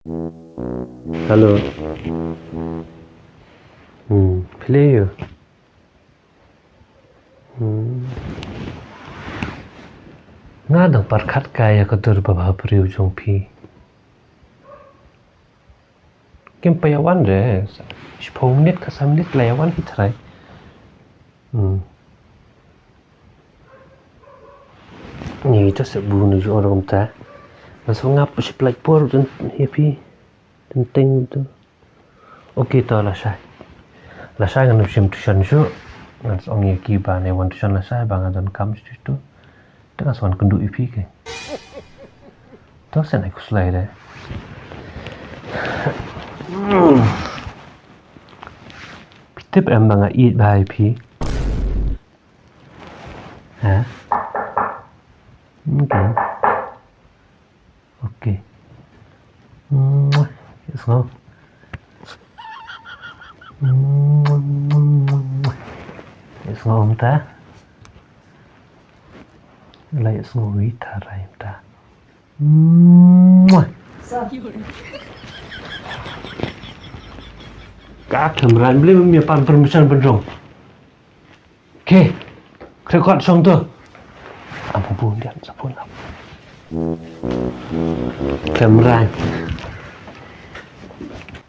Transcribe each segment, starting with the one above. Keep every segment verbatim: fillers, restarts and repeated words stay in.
Hello. Hmm, phi leh ïa u? Hmm. Nga dang pyrkhat kai ïa ka dur ba bhabriew jong phi. Kim pat ïa wan re. Shiphew minit, khatsan minit la ïa wan hi trai. Hmm. Ni ta se bu ni ju ong kumta. Nga sngap shi pynlait por jong ïa phi. Teng teng tu. Okay, to lashai. Lashai ngan ym shim tuition shuh. Ngan sa ong ïa ki ba ne wan tuition lashai ba nga donkam shuh tu. Te nga sa wan kynduh ïa phi ke. To shen ai khuslai de. Phi tip em ba nga ïeit bha ïa phi? Ha? Okay. Okay. Ïa sngew. Ïa sngew kumta. La ïa sngew ïa tharai kumta. Ka tharai, balei mem ïa pan permission ban rung? Ke, kre kot shong tu. Am bu bu ndian sa phone ap. Kemran.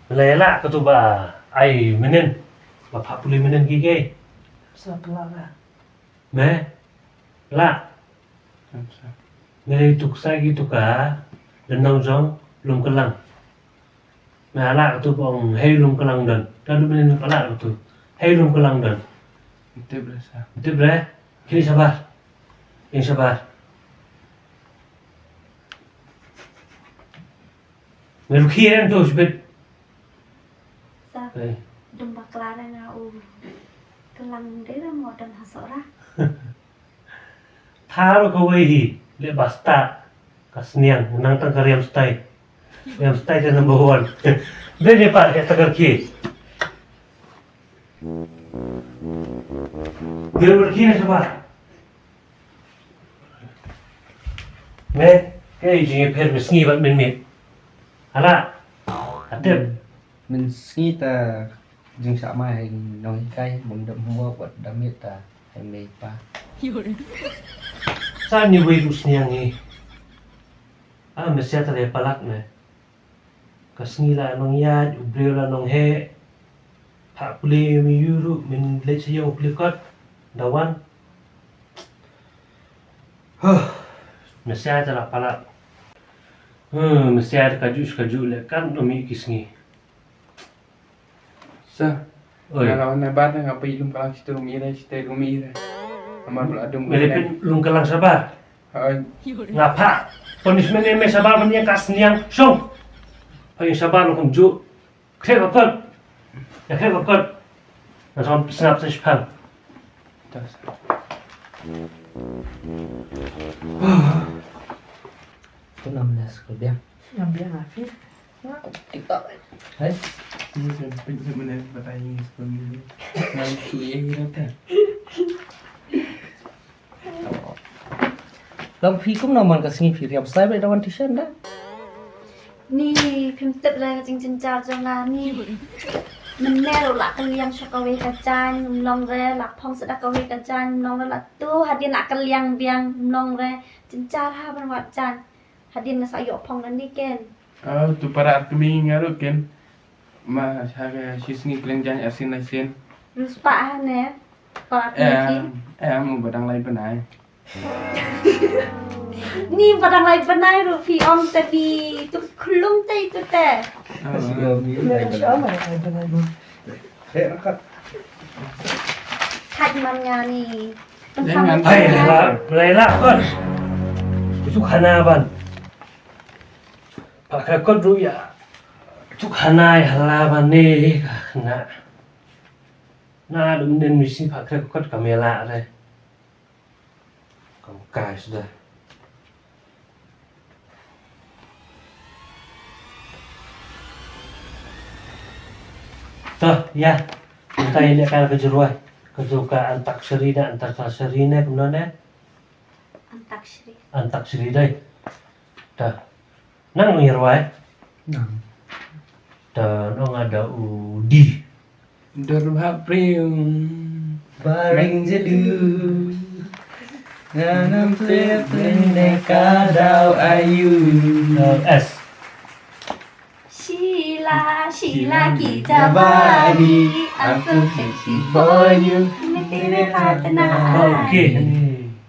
Lei la ka tu ba ai mynnin. Ba pha pule mynnin ki ke. Sa pela la. Me. La. Me tu sa ki tu ka. Dendong jong lum kelang. Me ala ka tu pong hei lum kelang don. Ka lum ni ala ka tu. Hei lum kelang don. Tip re sa. Tip re. Kini sabar. Ini sabar. Me rukhi ren tu sibit. Sa. Eh. Dum bakla re nga u. Kelang de re mo don hasok ra. Thar kawei hi, leh ba stad, ka sniang, nang tang ka riam stai. Riam stai ka number one. Dei ne pat, eh, takar ki. Dei ber ki ne saba. Me, ke jing pher me sngi bat min mit. Ala, atep. Min sngi ta jingshah mai ha nonghikai, bym dep homework wat da miet ta ha i mei i pa. Sa ni wei ruh sniang ngi. Ah, me sia ta leh palat me. Ka sngi la nongïaid, u briew la nongheh. Phah pule me ïu ruh, min leit sha ïew pule kot. Da wan. Huh. Me sia ta la palat. Huh, me sia ta kajuh kajuh leh kan ym mih ki sngi. Sa. Oi. Nga la wan na bar nga pei lum kelang situ rum ire, situ rum ire. Amar bala dum ire. Pin lum kelang sabar. Oi. Nga pha. Punishment ne me sabar ban ïa ka sniang shong. Pha ïa sabar lo kumjuh. Khreh ka kot. Ya khreh ka kot. Nga sa wan sngap sa shipang. Tu nam nes ko dia. Nam dia ngafi. TikTok. Hai. Ini kan pinjam mana batai ini sekali. Nanti ya kita. Long phi kum na man ka sngi phi riam slai ba da wan tuition da. Ni phim tip la ka jingjynjar jong nga ni. Mynne ruh la kylliang sha kawei ka jaiñ, ym long re, la phong sa da kawei ka jaiñ, ym long re, la tu hadien la kylliang biang, ym long re. Jynjar ha ban wad jaiñ. Hadien nga sa ïoh phong na ni ken. Oh, tu para kmie nga ruh ken. Ma, sha ka shi sngi kren jan asin asin. Ruh spah ha ne. Para kmie ki. Em, em, u ba dang lai bnai. Ni ba dang lai bnai ruh phi ong te ni tu khlum te tu te. Oh. Shi ong ni lai bnai. Heh rakat. Haj man nga ni. Hai, la, la, la, kon. Itu khana ban. Pak ka kot ruh ïa. Tuk hanai hala ba ne ka khna. Na dum den misi pak ka kot ka mela re. Kam kai suda. To, ïa. Kita ini ka ka jurwai. Ka ju ka antak seri da, antak seri ne, kumno ne? Antak seri. Antak seri dai. Ta. Nang ngi rwai. Nang. Ta nong ada u D. Dur bha pring. Baring jadu. Nganam plip plip ne ka daw ayu. Uh, S. Sheila, Sheila ki jabari, I'm so sexy for you. Mere tere hath na. Okay.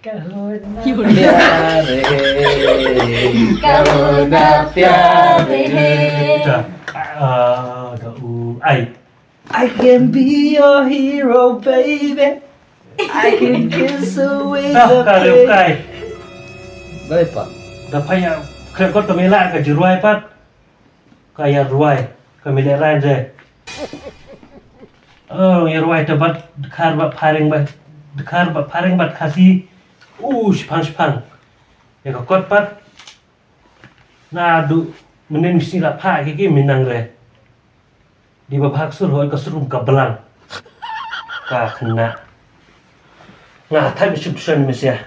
Kaho na pyare, kaho na pyare hai. Da, ah, da u I. I can be your hero, baby. I can kiss away the pain. Ka rem kai. Balei pat? Da pha ïa khreh kot ka mela ka jyrwai pat. Ka ïa rwai, ka mih leh rain re. Oh, ïa rwai te bad dkhar bad phareng bad dkhar bad phareng bad Khasi. Uh, shipang shipang. Ïa ka kot pat. Na du mynnin shi la pha ki ki mynang re. Di ba phak sur hoi ka sur ka blang. Ka khna. Nga thai bi shup shan misia.